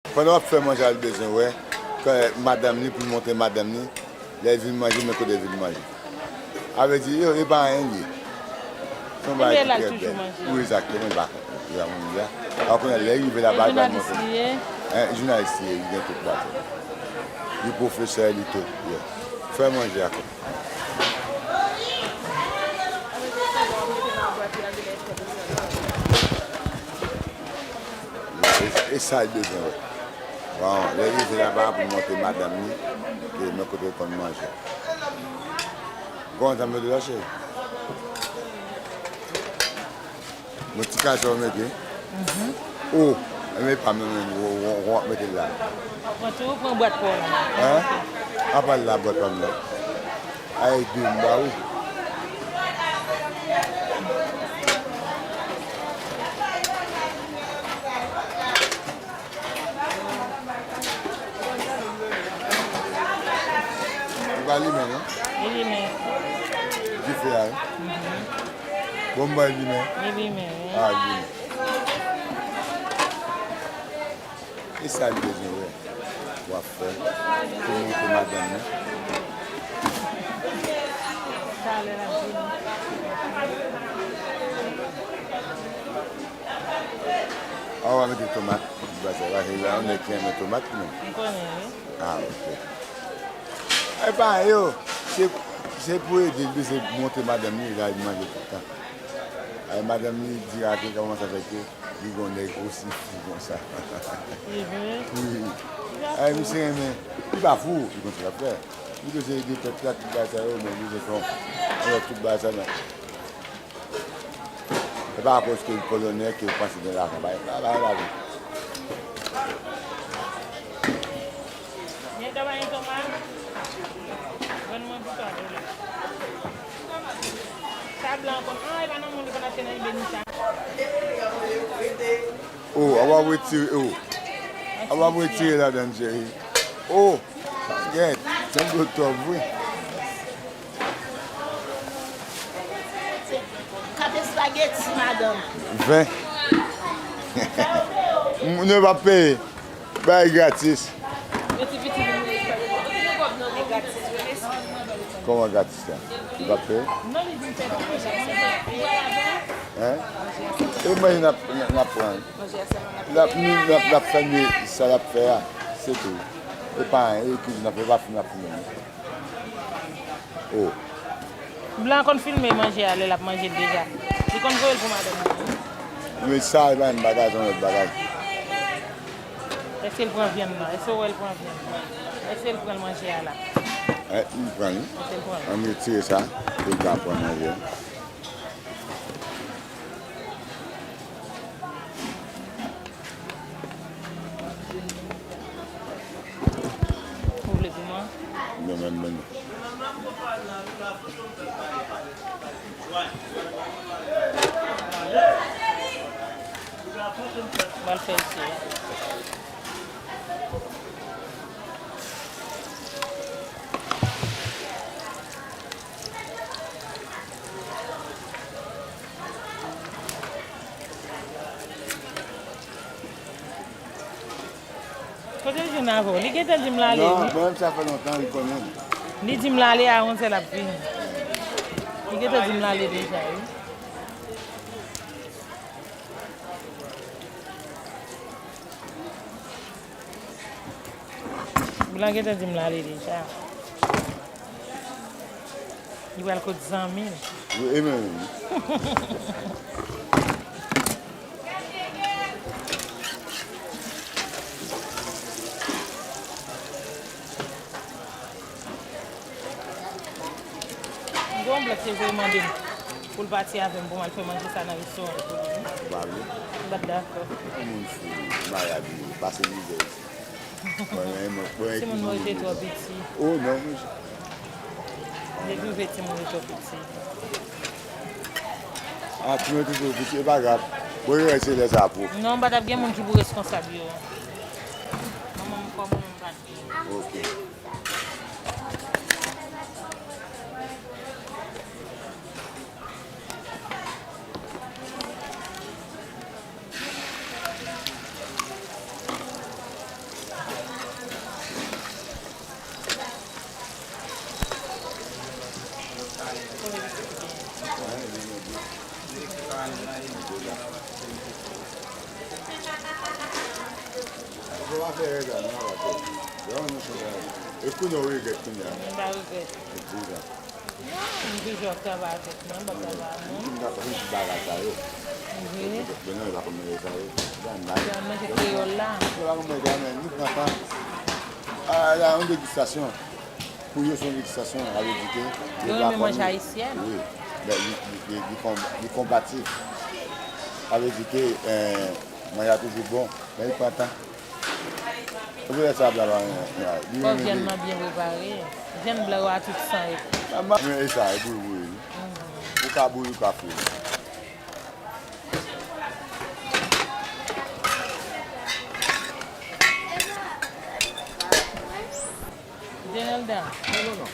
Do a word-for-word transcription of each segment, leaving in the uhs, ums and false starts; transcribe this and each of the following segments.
Pandan w ap fè manje a, li bezwen wè kè madanm li, pou l montre madanm li, lè l vin manje, men kote l vin manje. A vle di, yo, e pa anyen li ye. Se yon bagay ki trè bèl. Wi, egzakteman, li pa konn. Li pa konn li a. Kounye a, lè l rive laba, li pral montre. Jounalis li ye? Hein, jounalis li ye, li gen tout bagay. Li pwofesè, li tout, yeah. Fè manje a. E, e sa l bezwen wè. Bon, lè l rive laba pou l montre madanm li, e men kote l konn manje. Bon, sa m mete la, cheri. Bon, ti kal sa w mete. O, men pa mwen menm, w ap mete l la. W ap pran tou, pran bwat pa w la. Hein? Apa l la, bwat pa m la. Ay, de m ba ou. Ou pa limen, non? Li limen. Dife a, wi. Bon, m bay limen. Li limen, wi. A, limen. E sa li bezwen wè w ap fè pou montre madanm nan. Talè l ap vini. A, w a mete tomat, bagay sa, bagay la, yon nèg ki renmen tomat, non? M konnen, wi. A, ok. E pa yo, se, se pou ede l, se montre madanm li, l al manje tout tan. Ay, madanm li di a ke kòman sa fè ke li gon nèg osi fou konsa. Li vre? Wi. Ay, misye renmen. Li pa fou, li konn sa l ap fè. Li bezwen ede pèp la, tout bagay sa yo, men li bezwen fè yon lòt tout bagay sa, men. Se pa akoz ke l polonè ke l panse gen lajan. Bay, bay, bay, bay. Gen dwa pa gen tomat? Vann mwen pou twa dola. Sa blan konn, an, e pa nan moun li konn achte nan Ibeni sa. O, a w ap retire, o. A w ap retire ladan, cheri. O, gèt, se dlo twòp vre. Kat espageti, madanm. Ven. Nou pa peye. Bay gratis. Kòman gratis la? Li pa peye? Hein? E mwen n ap, n ap pran. L ap, nou, l ap, l ap fè nou sa l ap fè a. Se tou. E pa anyen, e kizin n ap fè, e pa fim n ap fime. O. Blan konn filme manje a lè l ap manje l deja. Li konn voye l pou madanm li. Men sa, e pa menm bagay, se yon lòt bagay. Èske l pran vyann nan? Èske w wè l pran vyann nan? Èske l pran manje a la? E, m pran li. Èske l pran l? An m retire sa, pou l ka pran manje a. Ou vle piman? Non, menm, menm. M al fè isi a. Kote l jwenn avè w? Li gentan di m l ale, wi. Non, bon, sa fè lontan, li konnen. Li di m l ale, a onzè l ap vini. Li gentan di m l ale deja, wi. Blan gentan di m l ale deja. Li pral kot zanmi l. Wi, e menm. M gen yon blan ki te voye mande m pou l pati avè m pou m al fè manje sa nan restoran l pou li. Ou pa vle? M pa t dakò. Yon moun fou, malad, li pase mizè isit. Mwen, mwen, mwen, timoun mwen rete twò piti. O non, monchè. Depi w vle timoun rete twò piti. A, timoun rete twò piti, e pa grav. Bon, yo se lè sa pou. Non, m pa t ap gen moun ki pou reskonsab yo. Manman m kòm mwen, m pa t gen. Ok. Yo pa fè erè sa, non, pase. Yo, nou fè erè. E kounye a, w regrèt kounye a. M pa regrèt. Se pou sa. Non, m toujou ap travay avèk mwen, m ap travay ak mwen. M ta konn ti bagay sa yo. Wi. Bon, non, yo pa konn manje sa yo. Yo pa manje kreyòl la. Yo pa konn manje, men nou pran tan. Ah, la, yon degustasyon. Pou yo, se yon degustasyon, sa vle di ke yo pa renmen manje ayisyèn. Wi. Men li, li, li, li kon-, li konbatif. Sa vle di ke, eh, manje a toujou bon, men li pran tan. Ou vle sa bla bla, eh, eh, li renmen vyann nan byen prepare. Vyann blan yo a tout san yo. Men e sa, e bouyi bouyi. Ou ka bouyi, ou ka fri. Geralda. Non, non, non.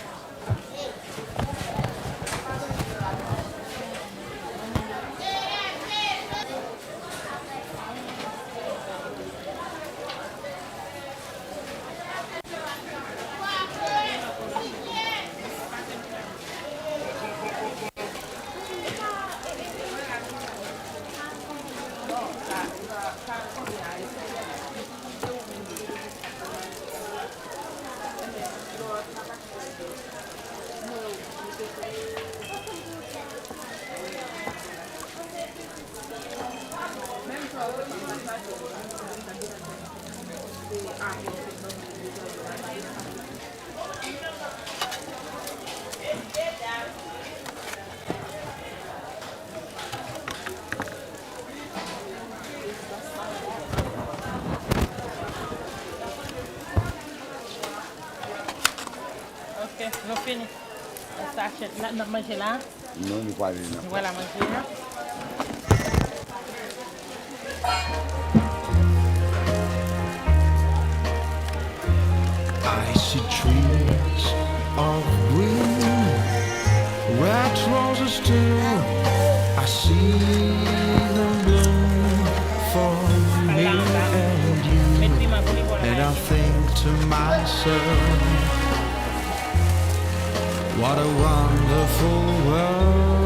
Ok, nou fini. Sachèt la, n ap manje la. Non, nou prale nan. Nou prale manje la. I see trees of green, red roses too. I see them bloom for me and you. And I think to myself, what a wonderful world.